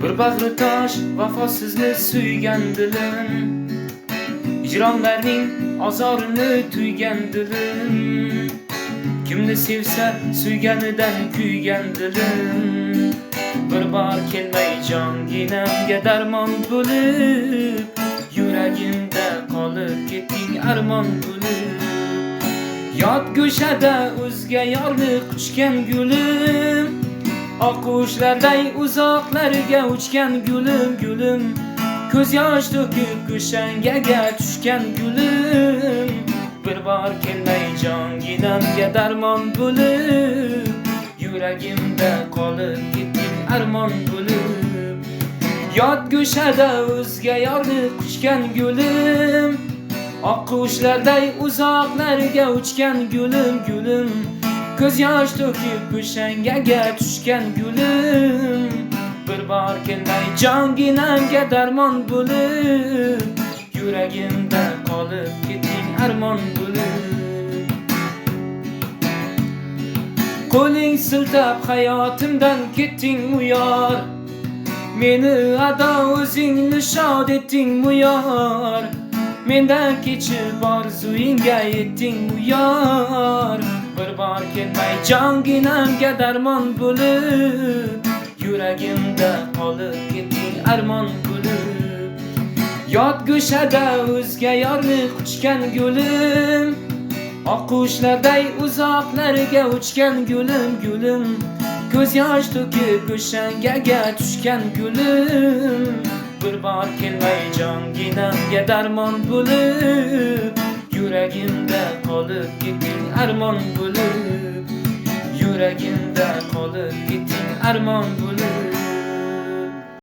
Bir bag'ri tosh vafosizni suygan dilim, hijronlarning ozorini tuygan dilim. Kimni sevsa suyganidan kuygan dilim. Bir bor kelmay jonginamga darmon bo'lib, yuragimda qolib ketding armon bo'lib. Yot go'shada o'zga yorni quchgan gulim, oqqushlarday uzoqlarga uchgan gulim, gulim. Ko'z yosh to'kib go'shangaga tushgan gulim. Bir bor kelmay jonginamga darmon bo'lib, yuragimda qolib ketding armon bo'lib. Yot go'shada o'zga yorni quchgan gulim, oqqushlarday uzoqlarga uchgan gulim, gulim. Ko'z yosh to'kib go'shangaga tushgan gulim. Bir bor kelmay jonginamga darmon bo'lib, yuragimda qolib ketding armon bo'lib. Qo'ling siltab hayotimdan ketding yor, meni ado o'zingni shod etding yor. Mendan kechib orzuingga yetding yor. Bir bor kelmay jonginamga darmon bo'lib, yuragimda qolib ketding armon bo'lib. Yot go'shada o'zga yorni quchgan gulim, oqqushlarday uzoqlarga uchgan gulim, gulim. Ko'z yosh to'kib go'shangaga tushgan gulim. Bir bor kelmay jonginamga darmon bo'lib, yuragimda qolib ketding armon bo'lib. Yuragimda qolib ketding armon bo'lib.